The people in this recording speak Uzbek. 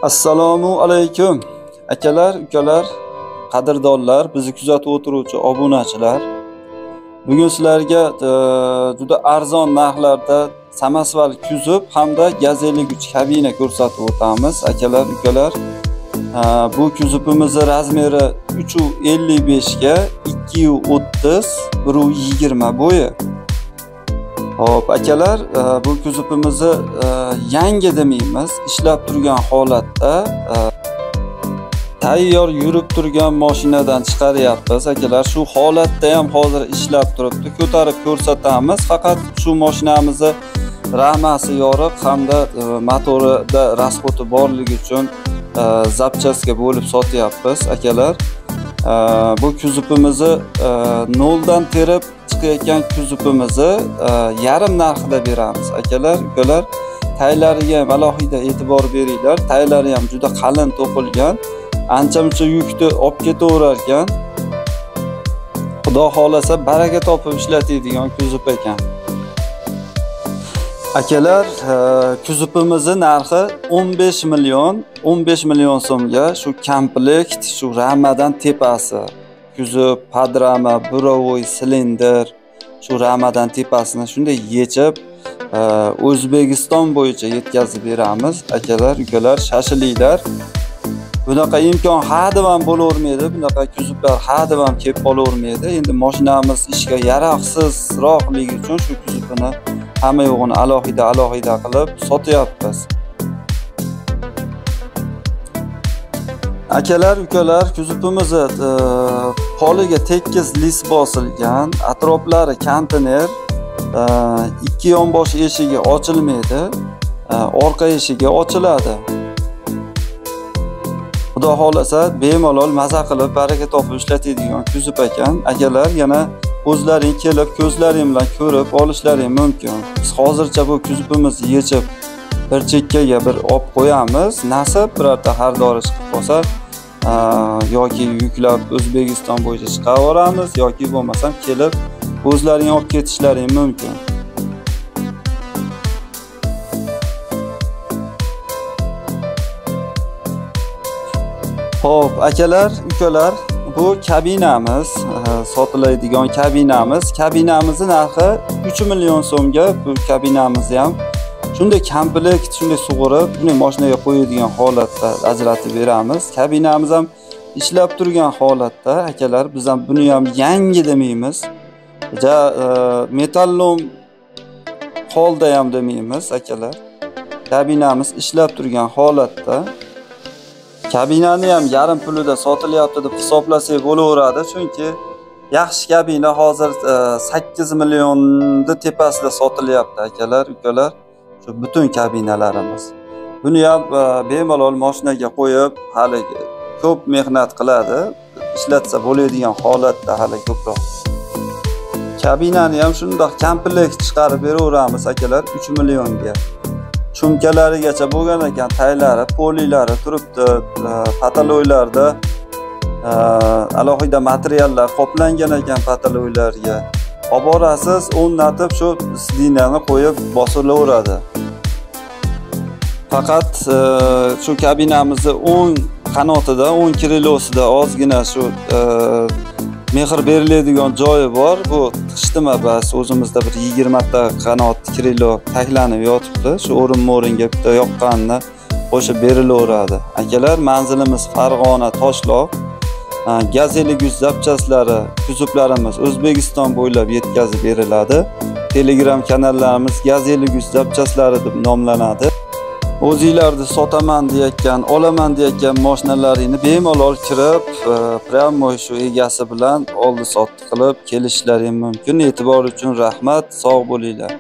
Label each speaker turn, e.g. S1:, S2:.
S1: Assalomu alaykum akalar, ukalar, qadrdonlar, bizni kuzatib o'tiruvchi obunachilar. Bugun sizlarga juda arzon narxlarda samosval kuzov hamda Gaz 53 kabina ko'rsatib o'tamiz akalar, ukalar. Bu kuzovimizni razmeri 3.55 ga 2.30 1.20 bo'yi. Hop akalar, bu kuzovimizni yangi demaymiz, ishlab turgan holatda tayyor yurib turgan mashinadan chiqaryapmiz akalar. Shu holatda ham hozir ishlab turibdi, ko'tarib ko'rsatamiz. Faqat shu mashinamizni ramasi yoriq hamda motorida rasxodi borligi uchun zapchastga bo'lib sotyapmiz akalar. Bu kuzovimizni noldan terib chiqayotgan kuzovimizni yarim narxida beramiz akalar, ukalar. Taylariga ham alohida e'tibor beringlar. Taylari ham juda qalin to'qilgan, ancha-muncha yukni olib ketaverar ekan. Xudo xolasa baraka topib ishlatadigan kuzov ekan. Akalar, kuzovimizni narxi 15 million, 15 million so'mga shu komplekt, shu ramadan tepasi, kuzov, padrama, burovoy, silindr, shu ramadan tepasini shunday yechib O'zbekiston bo'yicha yetkazib beramiz akalar, ukalar, shashilinglar. Bunaqa imkon hadeb ham bo'lavermaydi, bunaqa kuzovlar hadeb ham kelib qolavermaydi. Endi mashinamiz ishga yaroqsizroqligi uchun shu kuzovni hamma yo'g'ini alohida alohida qilib sotyapmiz. Akalar, ukalar, kuzovimizni poliga tekis lis bosilgan, atroflari konteyner, ikki yonbosh eshigi ochilmaydi, orqa eshigi ochiladi. Xudo xolasa bemalol maza qilib baraka topib ishlatadigan kuzov ekan. Akalar, yana o'zlaring kelib ko'zlaring bilan ko'rib olishlaring mumkin. Biz hozircha bu kuzovimizni yechib bir chekkaga bir olib qo'yamiz. Nasib birorta xaridori chiqib qolsa yoki yuklab O'zbekiston bo'yicha chiqaveramiz yoki bo'lmasam kelib o'zlaring olib ketishlaring mumkin. Xo'p, akalar, ukalar, bu kabinamiz, sotiladigan kabinamiz. Kabinamizning narxi 3 million so'mga. Bu kabinamizni ham shunday komplekt, shunday sug'urib, buni mashinaga qo'yadigan holatda ajratib beramiz. Kabinamiz ham ishlab turgan holatda akalar, biz ham buni ham yangi demaymiz. Ja metallom holda ham demaymiz akalar. Kabinamiz ishlab turgan holatda. Kabinani ham yarim pulida sotilyapti deb hisoblasak bo'laveradi, chunki yaxshi kabina hozir 8 millionni tepasida sotilyapti akalar, ukalar. Shu butun kabinalarimiz. Buni ham bemalol mashinaga qo'yib, hali ko'p mehnat qiladi, ishlatsa bo'ladigan holatda hali ko'proq. Kabinani ham shundoq komplekt chiqarib beraveramiz akalar 3 millionga. Chumkalarigacha bo'lgan ekan, taylari, polilari turibdi, pataloylarda alohida materiallar qoplangan ekan pataloylarga. Olib borasiz, o'rnatib shu sidinani qo'yib bosilaveradi. Faqat shu kabinamizni o'ng qanotida, o'ng krilosida ozgina shu mehr beriladigan joyi bor. Bu qishdimi bas, o'zimizda bir 20 ta qanot krilo taklanib yotibdi. Shu o'rin-mo'ringa bitta yoqqanni qo'shib berilaveradi. Akalar, manzilimiz Farg'ona Toshloq. Gaz 53 zapchastlari, kuzovlarimiz O'zbekiston bo'ylab yetkazib beriladi. Telegram kanallarimiz Gaz 53 zapchastlari deb nomlanadi. O'zinglarni sotaman deyotgan, olaman deyotgan mashinalaringni bemalol kirib, prямо shu egasi bilan oldi-sotdi qilib kelishlaring mumkin. E'tibor uchun rahmat, sog' bo'linglar.